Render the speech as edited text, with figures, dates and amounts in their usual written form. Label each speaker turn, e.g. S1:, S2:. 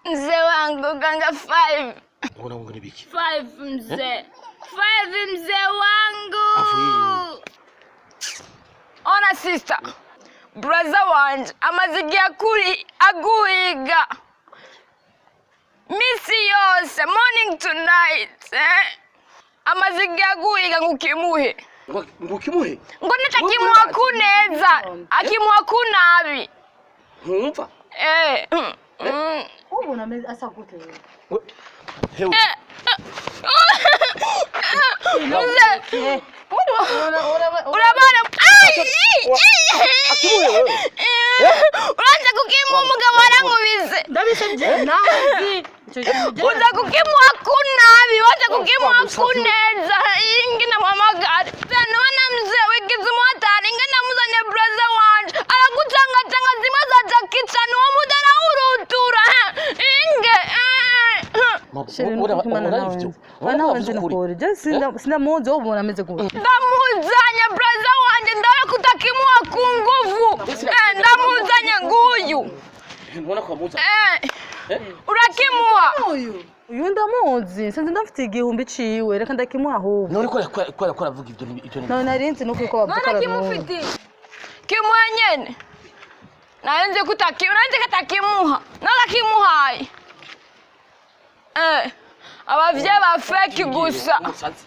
S1: Mzee wangu ganga 5.
S2: Mbona wangu ni biki?
S1: 5 mzee. 5 mzee wangu.
S2: Afu hii.
S1: Ona sister. Brother wanje amaze igihe akuri aguhiga misi yose morning to night, eh? Amaze igihe aguhiga ngo ukimuhe.
S2: Ngo ukimuhe?
S1: Ngo natakimuha ku neza, akimuha ku nabi.
S2: Ntumva?
S1: Eh.
S3: Ubona ameze asa gute wewe?
S2: Hewe.
S1: Mzee.
S3: Urabona
S1: Urabona
S2: Akimuhe wewe.
S1: Uranze kukimuha, umugabo warankubise.
S3: Ndabisabye nazi icyo kintu.
S1: Uza kukimuha ku nabi, waza kukimuha ku neza. Ingina muhamagara none mzee wigize umuhatari, ingena muzanye brother wanje aragucangatanga zimwe za Jackie Chan, uwo muda arawurutura inge.
S2: Urabona ivyo?
S3: Nawe nzi nukuri je sinamuzi, wowe ubona ameze gute?
S1: Ndamuzanye brother wanje, ndawe kutakimuha ku nguvu. Eh, ndamuzanye nguyu.
S2: Mbona kwa muza?
S1: Eh, urakimuha.
S3: Uyu uyu ndamuzi, sinzi ndafite 1000 ciwe, reka ndakimuha ahubwo.
S2: None ko ko ko aravuga ibyo ibyo ni.
S3: None nari nzi nuko uko bavuga.
S1: None kimuha nyene, nari nzi ko nari nzi ko atakimuha, none akimuhaye. Eh, abavyeyi ba fake gusa.
S2: Umusazi.